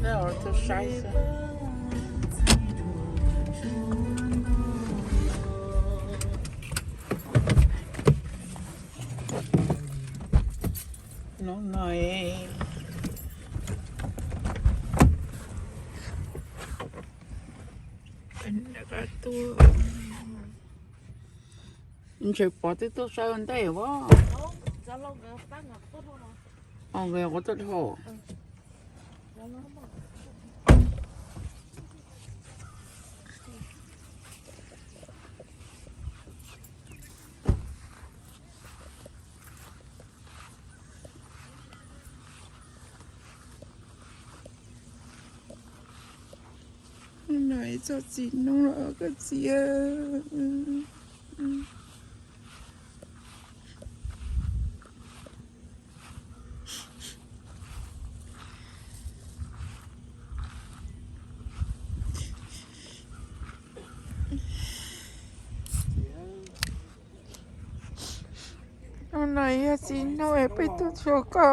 Nej tuaj saib xwb. Hnub no ntshe pog twb tuaj saib ua ntej as. Nkawd ua tuaj dhau. No ib txoj txiv hnub los koj txiv. Hnub no yog txiv hnub es peb tuaj xyuas koj.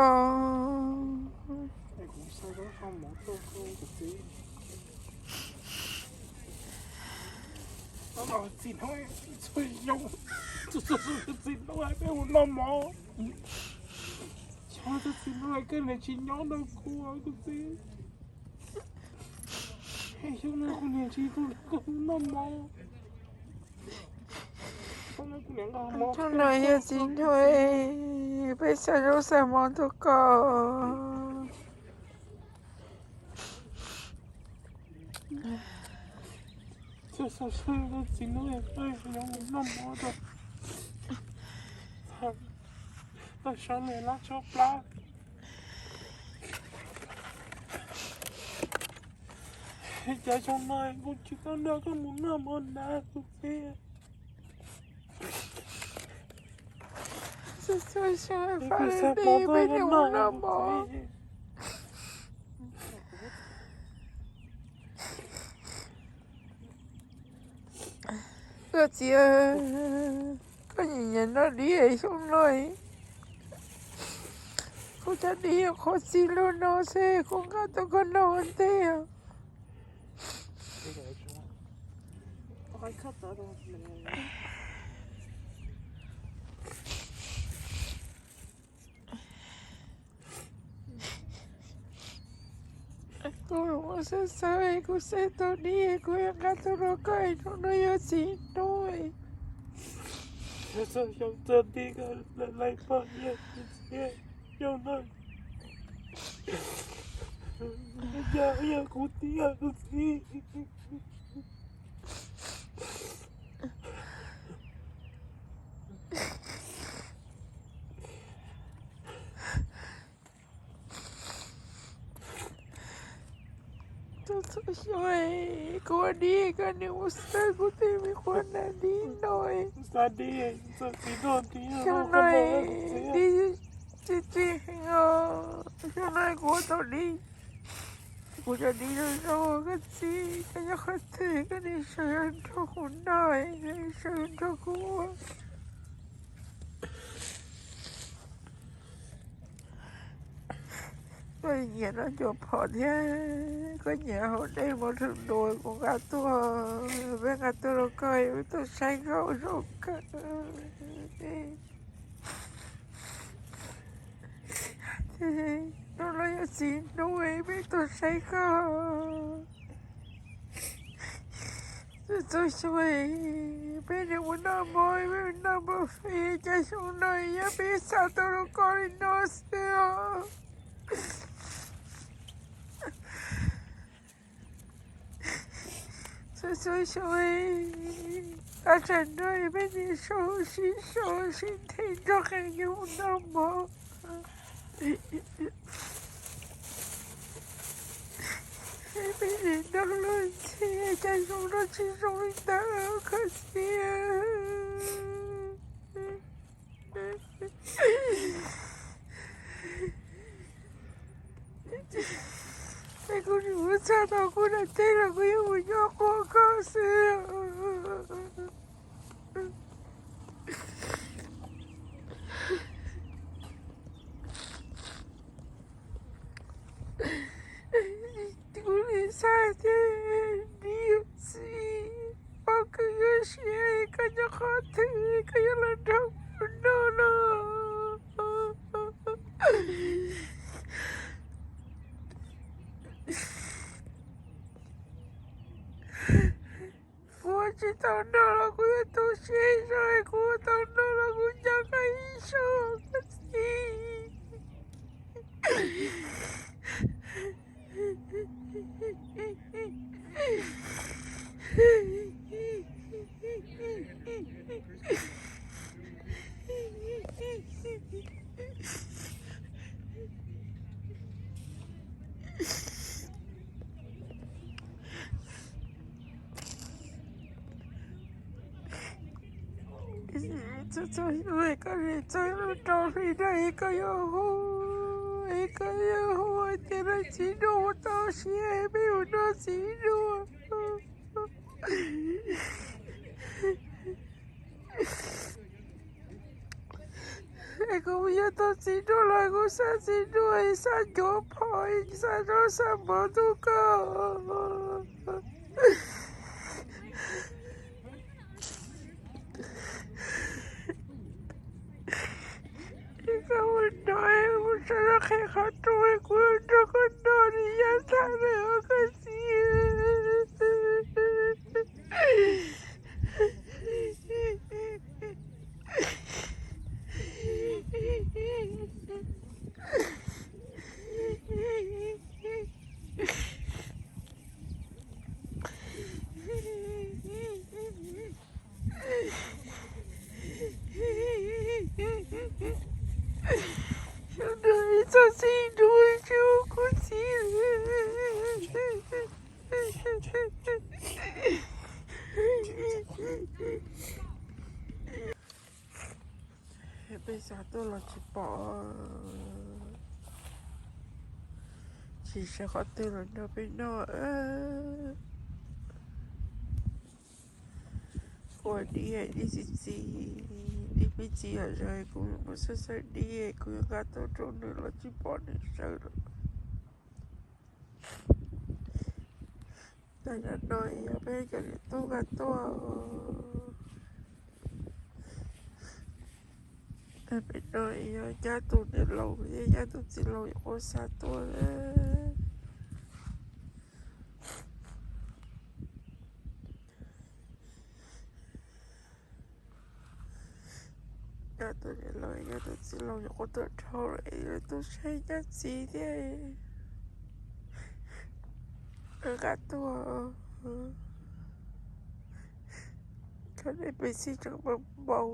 Txiv hnub, txiv hnub peb mus noj mov. Xyov tus txiv hnub koj niam tsis nyob nrog kuv tus txiv. Xyov no kuv niam tsis noj mov. Hnub no yog txiv hnub peb xa zaub xa mov tuaj koj. Txiv hnub, noj mov rau, tau sawv nws lab tshuab plab. Cas xyoo no kuv tsis tau nrog koj mus noj mov na tus txiv. Peb niam mus noj mov. Koj txiv, koj nyiam nyiam noj dib xyoo no. Kuv cov dib qhuav txi lug no xwb kuv nqa tuaj koj noj ua ntej. Kuv xav xav kuv xav tau dib kuv yuav nqa tuaj rau koj, hnub no yog txiv hnub. Xyoo txog dib koj lawv poj niam txiv, xyoo no yog kuv txiv, yog kuv txiv. Txhua txhua xyoo kuv ua dib koj niam mus xav kuv tej me quas nas dib no. Xyoo no dib tsis tsis heev os. Xyoo no kuv ua tau dib, kuv cov dib zoo zoo koj txiv, koj nyob qhov twg koj niam sawv nrog kuv noj, koj niam sawv nrog kuv ua. Koj nyiam noj ncuav phom thiab koj nyiam haus dej mos rhwm dua kuv nqa tuaj, peb nqa tuaj rau koj, peb tuaj saib koj ua zaum kawg. Hnub no yog txiv hnub peb tuaj saib koj. Txhua txhua xyoo peb niam mus noj mov, peb mus noj mov fij, cas xyoo no yog peb xa tuaj rau koj li no xwb os. Txhua txhua xyoo, thaj tsam no peb niam sau sib sau sib them nrog qee yus noj mov. Peb niam nrog luag ntxhi, cas zoo no tsis zoo li ntawd koj txiv. Es kuv tsis mus txog tau kuv daim teb los kuv yuav mus nyob quaj koj xwb. Kuv li xav tias niam txiv, koj yuav siab, koj nyob qhov twg koj yuav los nrog kuv noj no. Kuv tsis tau noj los kuv yuav tu siab zog, kuv tau noj los kuv nco koj ib zaug, koj txiv. Txog txog hnub koj li txog hnub rau hli no es koj yuav hu, es koj yuav hu tias noj txiv duaj, ua tau siab peb mus noj txiv duaj. Es kuv mus yuav tau txiv duaj los kuv xav txiv duaj, xav ncuav phom, xav zaub xav mov rau koj. Koj mus nrog, mus sawv los qhia qhov rooj, kuv nrog koj noj li yav tag na os koj txiv. Sawv daws ib txoj txiv duaj tsis ua kuv txiv. Peb xav tuaj los tsis pom, tsis saib qhov twg los nrog peb noj. Kuv dib, dib txiv txiv, dib pib txiv yom, kuv mus xawb xawb dib, kuv yuav nqa tuaj rau nws los tsis pom nws sawv lawm. Tam sim no yog peb cov niam tub nqa tuaj, tam sim no yog nyab tus niam laus thiab nyab tus txiv laus nyuam qhuav xa tuaj. Nyab tus niam laus, nyab tus txiv laus nyuam qhuav tuaj dhau lawm, yuav tuaj saib nyab txiv thiab. Nqa tuaj, koj nej pes xij tseem npau npau.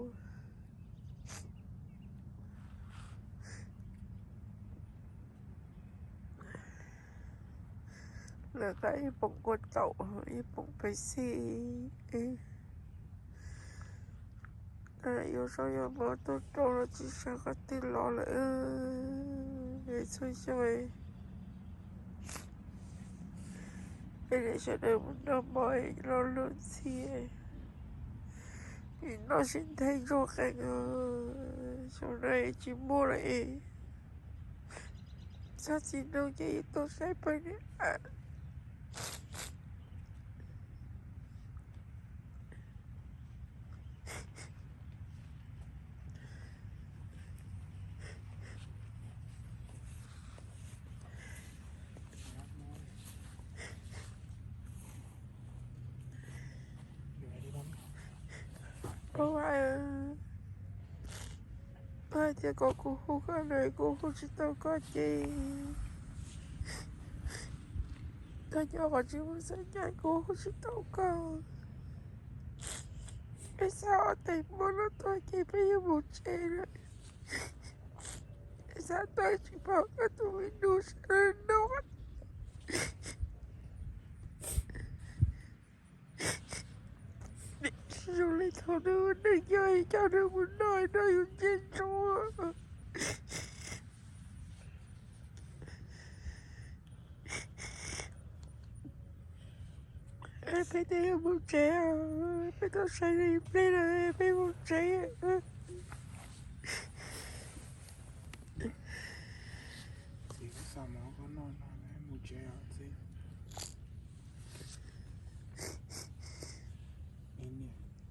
Lawv nqa ib poom kua taum, ib poom pes xij, yuav zaub yuav mov tuaj rau los tsis saib qhov twg los lawm. Txhua xyoo peb niam sawv daws mus noj mov lo lus ntxhi, noj sib nthe ntsuag qees, xyoo no tsis muaj lawm. Txog txiv nug ces yuav tuaj saib pawg niam. Koj hais tias kom kuv hu koj na, kuv hu tsis tau koj ces koj nyob qhov tsis muaj xeeb ncaim, kuv hu tsis tau koj. Peb xav ob teg hmo no tuaj ces peb yuav mus tsev lawm. Peb xav tuaj tsis pom koj tus me nus sawv daws noj. Zoo li thaum nws neej nyob coj nws mus noj no yus ntsej ntsuag. Peb twb yuav mus tsev, peb tau saib li pliag lawm, peb mus tsev.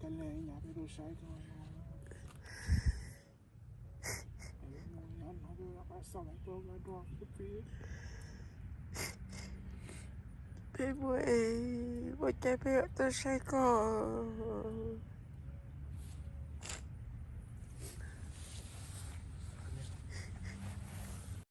Ib nyuag peb tuaj saib koj, ib nyuag hnub peb mam pab xauj lawv tuaj dua kuv txiv. Peb muaj, muaj caij peb mam tuaj saib koj.